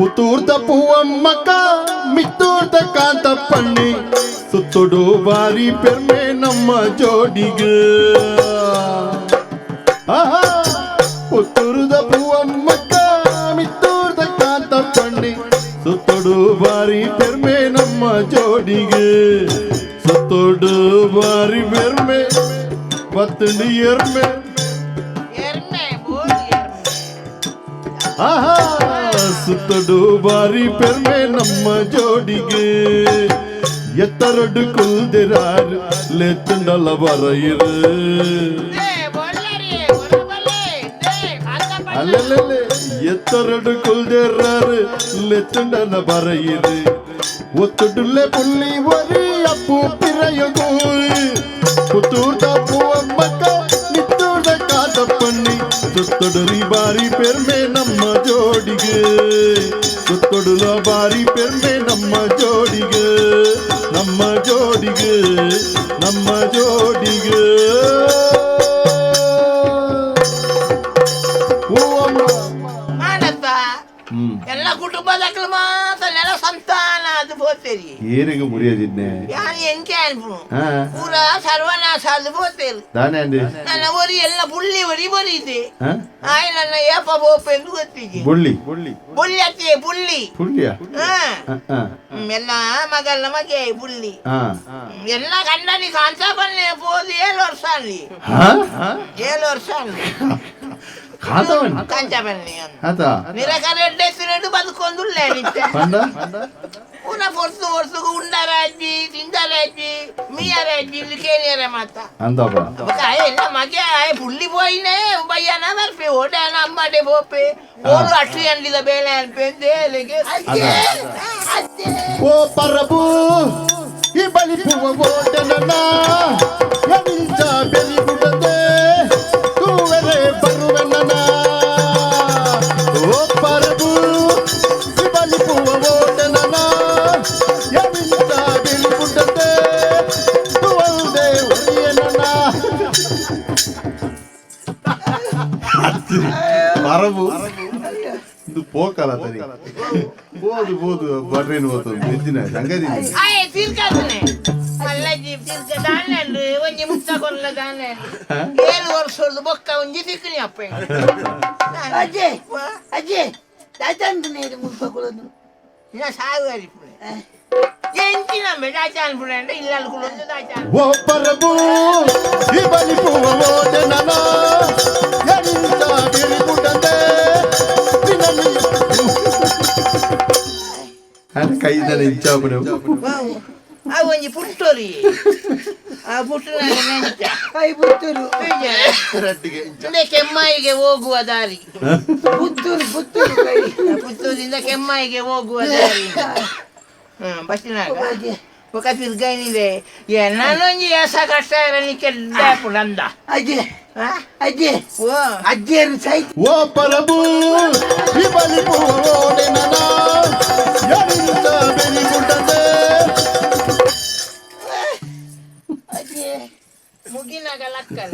ಪುತ್ತೂರ್ದ ಪೂವಮ್ಮಕ್ಕ ಮಿತ್ತೂರ್ದ ಕಾಂತಪ್ಪಣ್ಣಿ ಸುತ್ತೊಡು ಬಾರಿ ಪೆರ್ಮೆ ನಮ್ಮ ಜೋಡಿಗೆ. ಆಹಾ, ಪುತ್ತೂರ್ದ ಪೂವಮ್ಮಕ್ಕ ಮಿತ್ತೂರ್ದ ಕಾಂತಪ್ಪಣ್ಣಿ ಸುತ್ತೊಡು ಬಾರಿ ಪೆರ್ಮೆ ನಮ್ಮ ಜೋಡಿಗೆ. ಸುತ್ತೊಡು ಬಾರಿ ಪೆರ್ಮೆ ಬತ್ತಂಡು ಎರ್ಮೆ. ಎರ್ಮೆ ಬೋಳು ಎರ್ಮೆ. ಆಹಾ, ಸುತ್ತೊಡು ಬಾರಿ ಪೆರ್ಮೆ ನಮ್ಮ ಜೋಡಿಗೆ. ಎತ್ತರಡು ಕುಲ್ದಿರಾರು ಲೆತ್ತುಂಡಲ ಬರಯಿರು. They ಬೊಳ್ಳರಿ ಒರಬಲೆ they ಕಾಂತಪ್ಪಣ್ಣ. ಅಲ್ಲಲ್ಲೇ ಎತ್ತರಡು ಕುಲ್ದಿರಾರು ಲೆತ್ತುಂಡಲ ಬರಯಿರು. ಒತ್ತುಡುಲ್ಲೆ ಪುಲ್ಲಿ ಒರಿ ಅಪ್ಪು ಪಿರಯಗು. ಪುತ್ತೂರ್ದ ಪೂವಮ್ಮಕ್ಕ ನಿತ್ತೂರ್ದ ಕಾತಪ್ಪಣ್ಣಿ ಸುತ್ತೊಡುರಿ ಬಾರಿ ಪೆರ್ಮೆ ನಮ್ಮ ಜೋಡಿಗೆ. ಸುತ್ತೊಡುಲ ಬಾರಿ ಪೆರ್ಮೆ ನಮ್ಮ ಜೋಡಿಗೆ, ನಮ್ಮ ಜೋಡಿಗೆ, ನಮ್ಮ ಜೋಡಿಗೆ. ಹೂವಮ್ಮ. ಮಾನತ್ತ ಎಲ್ಲ ಕುಟುಂಬದಕ್ಲು ಮಾತ್ರ ನೆಲ ಸಂತಾನ ಅದು ಪೋತೇರಿ. ಏರಿಗ ಮುರಿಯದಿನ್ನೆ. ಯಾನ್ ಎಂಕೆ ಅನ್ಪುನು. ಹಾ. ಪೂರ ಸರ್ವನಾಶ ಅದು ಪೋತೇರಿ. ದಾನೆ ಅಂದೆ. ನನ್ನ ಒರಿ ಎಲ್ಲ ಬುಳ್ಳಿ ಒರಿ ಬರೀತೆ. ಹಾ. ಆಯ್ ನನ್ನ ಏಪ ಬೋಪೆಂದು ಗೊತ್ತಿಗೆ. ಬುಳ್ಳಿ ಬುಳ್ಳಿ. ಬುಳ್ಳಿ ಅತ್ತೆ ಬುಳ್ಳಿ. ಪುಳ್ಳಿಯ. ಹಾ. ಹಾ ಹಾ. ಎಲ್ಲ ಮಗನ ಮಗೆ ಬುಳ್ಳಿ. ಹಾ. ಎಲ್ಲ ಗಂಡನಿ ಕಾಂತ ಬನ್ನೆ ಪೋದು 7 ವರ್ಷ ಅಲ್ಲಿ. ಹಾ. 7 ವರ್ಷ ಅಲ್ಲಿ. ಕಾಂತವನ್. ಕಾಂತ ಬನ್ನಿ. ಆತ. ನಿರಕರ ಎಡ್ಡೆ ಬದುಕೊಂದುಳ್ಳೆ ನಿತ್ಯ. ಪಂಡ. ಪೂರ ಪೊರ್ತು ಪೊರ್ತುಗು ಉಂಡರಾಜಿ ತಿಂದರಾಜಿ ಮೀಯರಾಜಿ ಇಲ್ಲಿ ಕೇಳಿಯರೆ ಮಾತ. ಅಂದಪ್ಪ. ಬೊಕ ಆಯೆ ಎಲ್ಲ ಮಗೆ ಆಯೆ ಪುಳ್ಳಿ ಪೋಯಿನೆ ಬಯ್ಯನ ಬರ್ಪೆ ಓಡಾನ ಅಮ್ಮಡೆ ಪೋಪೆ ಓಡು ಅಟ್ಟಿ ಅಂಡಿದ ಬೇಲೆ ಅನ್ಪೆ ದೇಲಿಗೆ. ಓ ಪರಬು ಈ ಬಲಿಪುವ ಓಟನನ ಎನಿಂಚ ಬೆಲಿ ಬುಡದೆ ತೂವೆರೆ ಬರುವೆನನ. ಓ ಪರಬು ಈ ಬಲಿಪುವ ಓಟನನ ಎನಿಂಚ ಬೆಲಿ ಬುಡದೆ ತುವಲ್ದೆ ಒರಿಯನನ. ಪರಬು ಇದು ಪೋಕಲ ತರಿ ಬೋದು ಬೋದು ಬರ್ರೇನು ಹೋತು ಬೆಜ್ಜಿನ ಸಂಗದಿ. ಆಯೆ ತಿರ್ಗಾದನೆ ಮಲ್ಲಜ್ಜಿ ತಿರ್ಗ ದಾನೆ ಒಂಜಿ ಮುತ್ತ ಕೊಲ್ಲ ದಾನೆ 7 ವರ್ಷದ ಬೊಕ್ಕ ಒಂಜಿ ತಿಕ್ಕನಿ ಅಪ್ಪ. ಅಜ್ಜೆ ಅಜ್ಜೆ ದಾಚಂದು ನೇರು ಮುಲ್ಪ ಕುಲೊಂದು. ಸಾವು ಅರಿಪುಣೆ ಎಂಚಿನ ದಾಚಾನ್ ಪುಣೆ ಇಲ್ಲ ಕುಲೊಂದು ದಾಚಾನ್. ಓ ಪರಬು ಈ ಬಲಿಪುವ ಓಟೆನನ ಎನಿಂಚ ಬಿರಿಪುಟದೆ అంటే ಕೈದಲ್ಲ ಇಂಚಾಪುನೆ. ಆ ಒಂಜಿ ಪುಟ್ಟೋರಿ ಆ ಪುಟ್ಟುನ ನೆಂಚ. I Puttur. ಇಂದೆ ಕೆಮ್ಮಾಯಿಗೆ ಹೋಗುವ ದಾರಿ. ಪುತ್ತೂರು ಪುತ್ತೂರು ಕೈ. ಪುತ್ತೂರಿಂದ ಕೆಮ್ಮಾಯಿಗೆ ಹೋಗುವ ದಾರಿ. ಹ್ಮ್ ಬಸ್ಸಿನಾಗ ಅಜ್ಜೆ. ಬೊಕ ತಿರ್ಗೈನಿದೆ ನಾನೊಂಜಿ ಯಾಸ ಕಷ್ಟ ನಿಕ್ಕೆ ಪುಣಂದ. ಅಜ್ಜೆ ಅಜ್ಜೆ ಅಜ್ಜಿಯರು ಸೈತ್. ಓ ಪರಬು ಈ ಬಲಿಪುವ ಓಟೆನನ ಎನಿಂಚ ಬಿರಿಪುಟದೆ. ಅಜ್ಜೆ. ಮುಗಿನಾಗ ಲಕ್ಕಲ.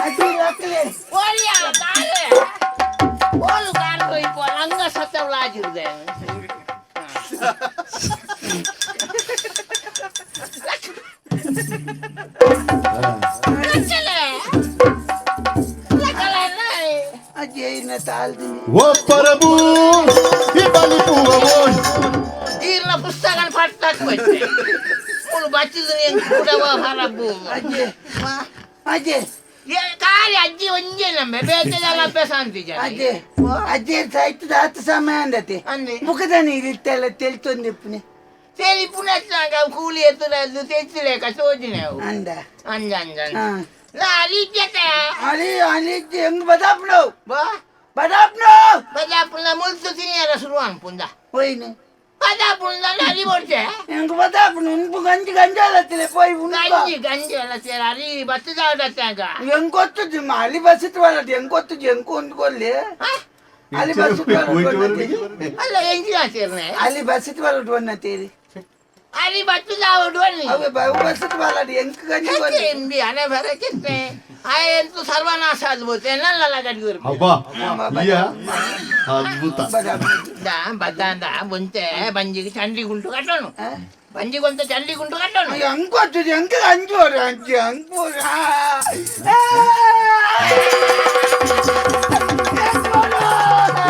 ಅಜ್ಜಿ ಲಕ್ಕಲೆ. ಓಲಿಯ ತಾಳೆ ಓಲು ಕಾಲು ಇಪ್ಪ ಲಂಗ ಸತ್ತವಳಾಜಿರುದೆ. ಲಕ್ಕಲೆ ಲಕ್ಕಲೆ. ಅಜ್ಜೆ ಇನ್ನ ತಾಳ್ದಿನಿ. ಓ ಪರಬು ಈ ಬಲಿಪುವ ಓಟ್ ಈರ್ನ ಪುಸ್ತಕ ಪಟ್ಟಾಕ್ ಬಚ್ಚೆ ಮುಳು ಬಚ್ಚಿದ ಕೂಡ ಹರಬ್ಬು. ಅಜ್ಜೆ ಅಜ್ಜೆ. ಕಾಲಿ ಅಜ್ಜಿ ಒಂಜೆ ನಂಬೆ ಬೇತೆ ಅಭ್ಯಾಸ ಅಂತಿಜ. ಅಜ್ಜೆ ಅಜ್ಜೆ ಸೈತ್ ದಾತ ಸಮಯ ಅಂದತೆ. ಅಂದೆ. ಮುಖದ ನೀರಿತ್ತೆಲ್ಲ ತೆಲ್ತೊಂದಿಪ್ಪುನೆ. ಸೇರಿ ಪುನಃ ಕೂಲಿ ಎತ್ತುನದ್ದು ತೆಚ್ಚಿಲೇಕ ಸೋಜಿನೆವು. ಅಂದ. ಅಂಜ ಅಂಜ. ಹಾ. ಅಲಿಜ್ಜತೆ. ಅಲ್ಲಿ ಅಲ್ಲಿ ಹೆಂಗ್ ಬದಾಪ್ನೋ. ಬಾ. ಬದಾಪ್ನೋ. ಬದಾಪುಂದ ಮುಲ್ತು ತಿನಿಯರ ಶುರು ಅನ್ಪುಂದ. ಹೋಯ್ನೆ. ಬದಾಪುಂದ ಅಲ್ಲಿ ಕೊಡ್ತೆ. ಹೆಂಗ್ ಬದಾಪ್ನು ಉನ್ಪು ಗಂಜಿ ಗಂಜಾಲತ್ತಿಲೆ ಪೋಯ್ ಉನ್ಪ. ಗಂಜಿ ಗಂಜಿ ಎಲ್ಲ ಸೇರ ಅಲ್ಲಿ ಬತ್ತದಾವಡತ್ತಾಗ. ಹೆಂಗ್ ಗೊತ್ತುಜಿ ಅಲ್ಲಿ ಬಸ್ಸಿತ್ತು ಬರದು ಹೆಂಗ್ ಗೊತ್ತುಜಿ ಹೆಂಗ್ ಹೊಂದ್ಕೊಲ್ಲಿ ಅಲ್ಲಿ ಬಸ್ಸಿತ್ತು ಬರದು. ಅಲ್ಲ ಎಂಜಿನ ಸೇರ್ನೆ. ಅಲ್ಲಿ ಬಸ್ಸಿತ್ತು ಬರದು ಒನ್ನತೀರಿ. ಅರಿ ಬತ್ತು ದಾವಡು ಅನ್ನಿ ಅವೆ ಬಸ್ಸು ಬಾಲಾಡಿ ಎಂಕ್ ಗಂಜಿ ಕೊರ್ಲೆ. ಎಂಬಿ ಹಣೆ ಬರಕಿತ್ತೆ ಆಯಂತೂ ಸರ್ವನಾಶ ಆದ್ಬೋದು ಎನ್ನಲ್ಲ ಗಡಿಗೆ ಅಬ್ಬಾ ಇಯ್ಯ ಅದ್ಭುತ. ದಾ ಬದ್ದಾಂದ ಬೊಂತೆ ಬಂಜಿಗೆ ಚಂಡಿ ಗುಂಟು ಕಟ್ಟೋಣ, ಬಂಜಿಗೊಂತ ಚಂಡಿ ಗುಂಟು ಕಟ್ಟೋಣ. ಎಂಕ್ ಗೊತ್ತಿದೆ, ಎಂಕ್ ಗಂಜಿ ಕೊರ್ಲೆ, ಅಜ್ಜಿ ಎಂಕ್ ಕೊರ್ಲೆ.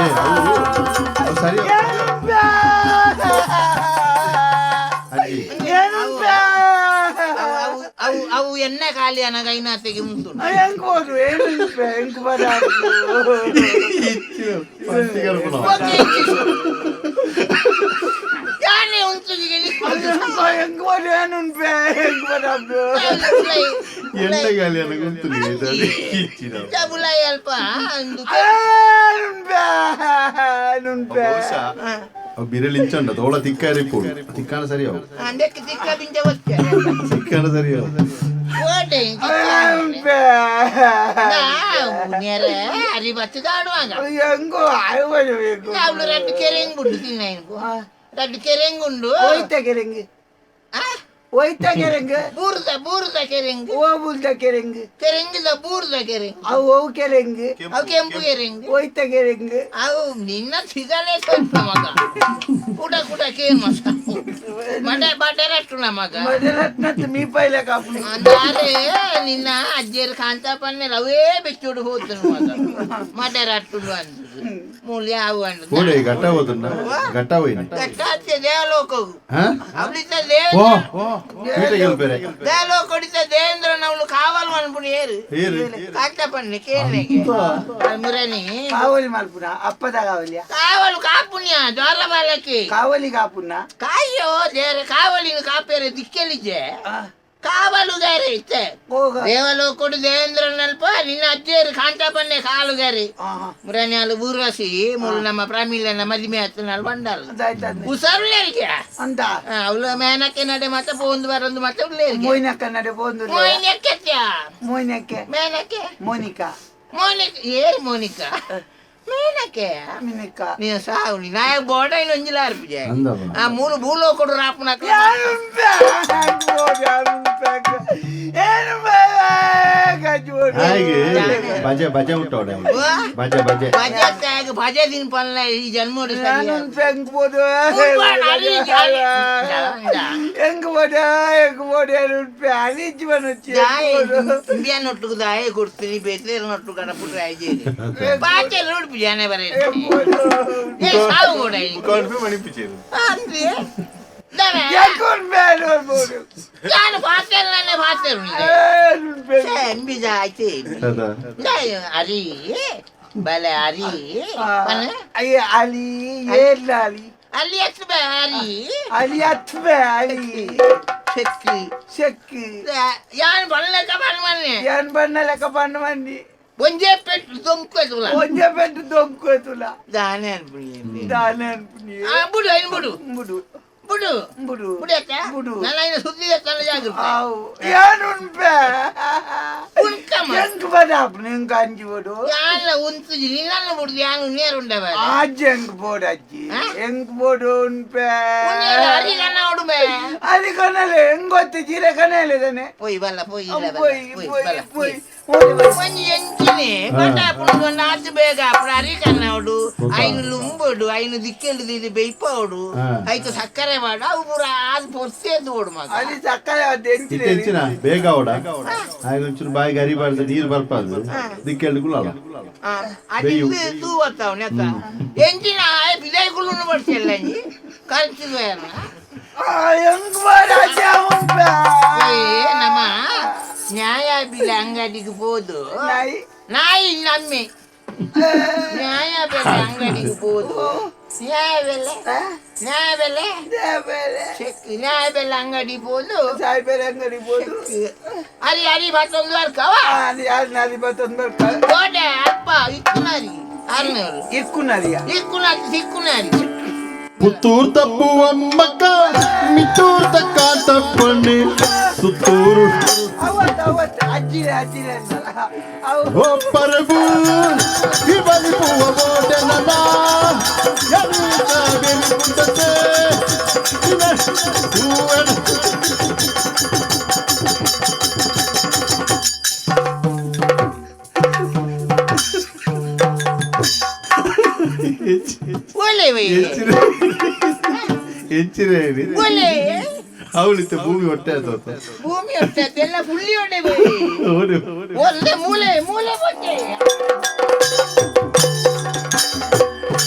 ಏ ಅವು ಅವು ಸರಿ ಅಜ್ಜಿ. ಅವು ಅವು ಅವು ಎಣ್ಣೆ ಖಾಲಿ ಅನಗ ಐನಾತೆಗೆ ಉಂಟು. ಎಂಕ್ ಹೋದ್ರು ಏನು ಎಂಕ್ ಬರ. ಪಂಟಿ ಕಲ್ಪನ. ಯಾನೆ ಉಂಟು. ಎಂಕ್ ಹೋದ್ರು ಏನು ಎಂಕ್ ಬರ. ಎಣ್ಣೆ ಗಾಲಿ ಅನ್ನ ಗುಂತು ಬುಲಾಯಿ ಅಲ್ಪ ಅಂದು. ಬಹುಶಃ ಅವು ಬಿರಲ್ ಇಂಚಂಡ ತೋಳ ತಿಕ್ಕಾರಿ ಪೋಡು ತಿಕ್ಕಾನ ಸರಿ ಅವು. ಅಂದಕ್ಕೆ ತಿಕ್ಕ ಬಿಂಜ ವಚ್ಚಾರೆ. ತಿಕ್ಕಾನ ಸರಿ ಅವು. ಓಟೆ ನೇರೆ ಅರಿ ಬತ್ತು ಕಾಡುವಾಗ ಹೆಂಗೋ ಆಯ್ಬೇಕು. ಅವಳು ರಡ್ಡು ಕೆರೆಂಗ್ ಬುಡ್ಡು ತಿನ್ನ, ರಡ್ಡು ಕೆರೆಂಗ್ ಉಂಡು. ಹೋಯ್ತ ಕೆರೆಂಗ್? ಹೋಯ್ತ ಕೆರೆಂಗ್? ಬೂರ್ದ ಬೂರ್ದ ಕೆರೆಂಗ್. ಓ ಬುಲ್ದ ಕೆರೆಂಗ್? ಕೆರೆಂಗಿದ ಬೂರ್ದ ಕೆರೆಂಗ್. ಅವು ಅವು ಕೆರೆಂಗ್. ಅವು ಕೆಂಪು ಕೆರೆಂಗ್. ಹೋಯ್ತ ಕೆರೆಂಗ್? ಅವು ನಿನ್ನ ಸಿಗಲೇ ಸ್ವಲ್ಪ ಮಗ ಕುಡ ಕುಡ ಕೇನು ಮಡ ಬಡರಟ್ಟು ಮಗ. ಮಡರತ್ನತ್ ಮೀ ಪೈಲೆ ಕಾಪುನಿ. ಅಂದಾರೆ ನಿನ್ನ ಅಜ್ಜಿಯರು ಕಾಂತಪ್ಪನ್ನೆಲ್ಲ ಅವೇ ಬೆಚ್ಚುಡು ಹೋತನು ಮಗ ಮಡರಟ್ಟು ಅಂದು ಮೂಲಿ ಅವು ಅಂದು. పోలే గట్టా పోతుండ గట్టా పోయిన. ಗಟ್ಟಾತೆ ದೇವಲೋಕವು ಅವಳಿದ್ದ ದೇವ ಓ ಪೀಠ ಗೆಲ್ಪೇರೆ. ದೇವಲೋಕಡಿತ ದೇವೇಂದ್ರನ ಅವಳು ಕಾವಲು ಅನ್ಪುಣಿ ಏರು. ಏರು. ಕಾಂತಪ್ಪನ್ನೆ ಕೇಳನೆಗೆ ಮುರಣಿ. ಕಾವಲಿ ಮಲ್ಪುನ ಅಪ್ಪದ ಕಾವಲಿಯ? ಕಾವಲು ಕಾಪುಣ್ಯ ಜ್ವಾಲ ಬಾಲಕಿ. ಕಾವಲಿ ಕಾಪುನ? ಕಾಯೋ ದೇರ ಕಾವಲಿನ ಕಾಪೇರೆ ದಿಕ್ಕೆಲಿಜೆ ಕಾವಲುಗಾರೆ ಇತ್ತೆ. ಹೋಗ. ದೇವಲೋಕಡು ದೇವೇಂದ್ರನಲ್ಪ ನಿನ್ನ ಅಜ್ಜಿಯರು ಕಾಂತಪ್ಪನ್ನೆ ಕಾಲುಗಾರಿ. ಮುರನ್ಯಾಲು ಊರ್ವಶಿ ಮುಳು ನಮ್ಮ ಪ್ರಮೀಳನ ಮದಿಮೆ ಹತ್ತನಾಲ್ ಬಂಡಾಲು. ಅದಾಯ್ತದ. ಹುಷಾರುಳ್ಳೇರಿಗೆ. ಅಂತ. ಅವಳು ಮೇನಕ್ಕೆ ನಡೆ ಮತ್ತೆ ಪೋಂದು ಬರೊಂದು ಮತ್ತೆ ಉಳ್ಳೇರಿಗೆ. ಮೋಯ್ನಕ್ಕ ನಡೆ ಪೋಂದು. ಮೋಯಿನಕ್ಕೆ. ಮೋಯ್ನಕ್ಕೆ. ಮೇನಕ್ಕೆ. ಮೋನಿಕಾ. ಮೋನಿಕಾ ಏರು ಮೋನಿಕಾ ಮೇನಕ್ಕೆ. ಮಿನಿಕಾ. ನೀನು ಸಾವು ನೀ ನಾಯ ಬೋಡ ಇನ್ನೊಂಜಿಲ ಅರ್ಪಿಜೆ. ಅಂದವ. ಆ ಮೂರು ಭೂಲೋಕಡು ರಾಪುನ. ಹಾಗೆ ಬಜೆ ಬಜೆ ಉಂಟೋಡೆ ಬಜೆ ಬಜೆ. ಬಜೆ ತ್ಯಾಗ ಬಜೆ ದಿನ ಪಲ್ಲ ಈ ಜನ್ಮೋಡು ಸರಿ. ಇಂಡಿಯಾ ನೊಟ್ಟುಗು ದಾಯ ಕೊಡ್ತೀನಿ ಬೇರೆ ನೊಟ್ಟು ಕಡಪುಟ್ರೆ ಆಯ್ಜೇರಿ ಪಾಚೆ ಉಡುಪು ಜಾನೆ ಬರ ಏ ಸಾವು ಕೂಡ. ಅಂದ್ರೆ ನಾನು ಪಾತೇರು ನಾನೇ ಪಾತೇರು ಎಂಬಿಜ ಆಯ್ತು. ಅದ. ಅರಿ ಬಲೆ ಅರಿ ಅಲಿ ಏರ್ಲ ಅಲಿ. ಅಲ್ಲಿ ಎತ್ತು ಬೇ ಅರಿ. ಅಲಿ ಹತ್ತು ಬೇ ಅಲಿ. ಶಕ್ತಿ. ಶಕ್ತಿ. ಯಾನ್ ಬಣ್ಣಕ ಬಣ್ಣ ಮನ್ನೆ. ಏನ್ ಬಣ್ಣ ಲೆಕ್ಕ ಬಣ್ಣ ಮಂದಿ. ಒಂಜೇ ಪೆಟ್ಟು ದೊಂಕೋತುಲ. ಒಂಜೇ ಪೆಟ್ಟು ದೊಂಕೋತುಲ. ದಾನೆ ಅನ್ಪುನಿ. ದಾನೆ ಅನ್ಪುನಿ. ಬುಡು ಐನ್ ಬುಡು. ಬುಡು. ಬುಡು. ಬುಡು. ಬುಡಕ್ಕ. ಬುಡು. ನನ್ನ ಐನ ಸುದ್ದಿ ಎತ್ತಲ್ಲ ಜಾಗೃತ. ಆವು ಏನು ಉಣ್ಪೆ? ಉಣ್ಕಮ. ಎಂಕ್ ಬದಾಪ್ ನಿಂಕ್ ಅಂಜಿ ಬುಡು. ಯಾನ್ಲ ಉಂತುಜಿ ನಿನ್ನಲ್ಲ ಬುಡ್ದು ಯಾನ್ ಉನ್ನೇರು ಉಂಡ ಬೇಡ. ಅಜ್ಜಿ ಎಂಕ್ ಬೋಡು ಅಜ್ಜಿ. ಎಂಕ್ ಬೋಡು ಉಣ್ಪೆ. ಉನ್ನೇರು ಅರಿಗನ ಉಡುಬೆ. ಅರಿ ಕನಲೆ ಹೆಂಗ್ ಗೊತ್ತು ಜೀರೆ ಕನಲೆ ತಾನೆ. ಪೊಯ್ ಬಲ್ಲ ಪೊಯ್ ಇಲ್ಲ ಬಲ್ಲ. ಪೊಯ್. ಪೊಯ್. ಪೊಯ್. ಬಲ್ಲ. ಪೊಯ್. ಪೊಯ್ ಒಂಜಿ ಎಂಚಿನೆ ಬಟ ಪುಂಡು ನಾಚು ಬೇಗ ಅప్పుడు ಅರಿ ಕನ್ನೋಡು ಐನು ಲುಂಬೋಡು ಐನು ದಿಕ್ಕೆಂಡು ಇದು ಬೆಯ್ಪೋಡು. ಐಕು ಸಕ್ಕರೆ ಮಾಡು ಅವು ಪೂರ ಅದು ಪೊರ್ಸೇದು ಓಡು ಮಗ. ಅಲ್ಲಿ ಸಕ್ಕರೆ ಅದು ಇತ್ತೆ ಎಂಚಿನ ಎಂಚಿನ ಬೇಗ ಅವಡ ಆಗ ಒಂಚೂರು ಬಾಯಿಗೆ ಅರಿಬಾರ್ದು ನೀರು ಬರ್ಪಾರ್ದು ದಿಕ್ಕೆಳ್ದು ಕುಲ್ಲಲ್ಲ. ಅದು ತೂವತ್ತವನೆ ಅತ್ತ ಎಂಚಿನ ಬಿದಾಯಿ ಕುಳ್ಳು ಬಡ್ಸಿಲ್ಲ ಅಂಜಿ ಕಲ್ಚಿದ್ವೇನ. ಹೆಂಗ್ ಬಾಡ ಉಂಪೆ. ನಮ್ಮ ನ್ಯಾಯ ಬಿಲೆ ಅಂಗಡಿಗೆ ಹೋದು. ನಾಯಿ. ನಾಯಿ ನಮ್ಮೆ ನ್ಯಾಯ ಬೆಲೆ ಅಂಗಡಿಗೆ ಹೋದು ನ್ಯಾಯ ಬೆಲೆ ನ್ಯಾಯ ಬೆಲೆ ನ್ಯಾಯ ಬೆಲೆ ಅಂಗಡಿ ಹೋದು. ಸಾಯ್ಬೇರೆ ಅಂಗಡಿ ಬೋದು. ಅರಿ ಅರಿ ಬತ್ತೊಂದು ವರ್ಕವ. ಅಲ್ಲಿ ಬತ್ತೊಂದು ಬರ್ಕ. ಕೋಟೆ ಅಪ್ಪ ಇಕ್ಕುನಾರಿ ಅರ್ನವರು. ಇಕ್ಕುನರಿಯ. ಇಕ್ಕುನಾರಿ ಸಿಕ್ಕುನಾರಿ. ಪುತ್ತೂರ್ ತಪ್ಪು ಅಮ್ಮಕ್ಕ ಮಿತ್ತೂರ್ ತಕ್ಕ ತಪ್ಪಣ್ಣೆ ಸುತ್ತೂರು. ಅವತ್ತು ಅವತ್ತು ಅಜ್ಜಿಲೆ ಅಜ್ಜಿಲೆ ಅಂತಲ್ಲ ಅವು. ಓ ಪರಬು ಇವಲಿ ಪೂವ ಓಟೆನಲ ವೈ. ಎಂಚಿನ ಒಲೆ. ಅವಳಿತ್ತ ಭೂಮಿ ಹೊಟ್ಟೆ ಆಯ್ತು. ಭೂಮಿ ಹೊಟ್ಟೆ ಎಲ್ಲ ಫುಲ್ಲಿ ಹೊಡೆ ಬೈ. ಓಡಿ. ಒಲ್ಲೆ ಮೂಲೆ ಮೂಲೆ ಬೊಟ್ಟೆ.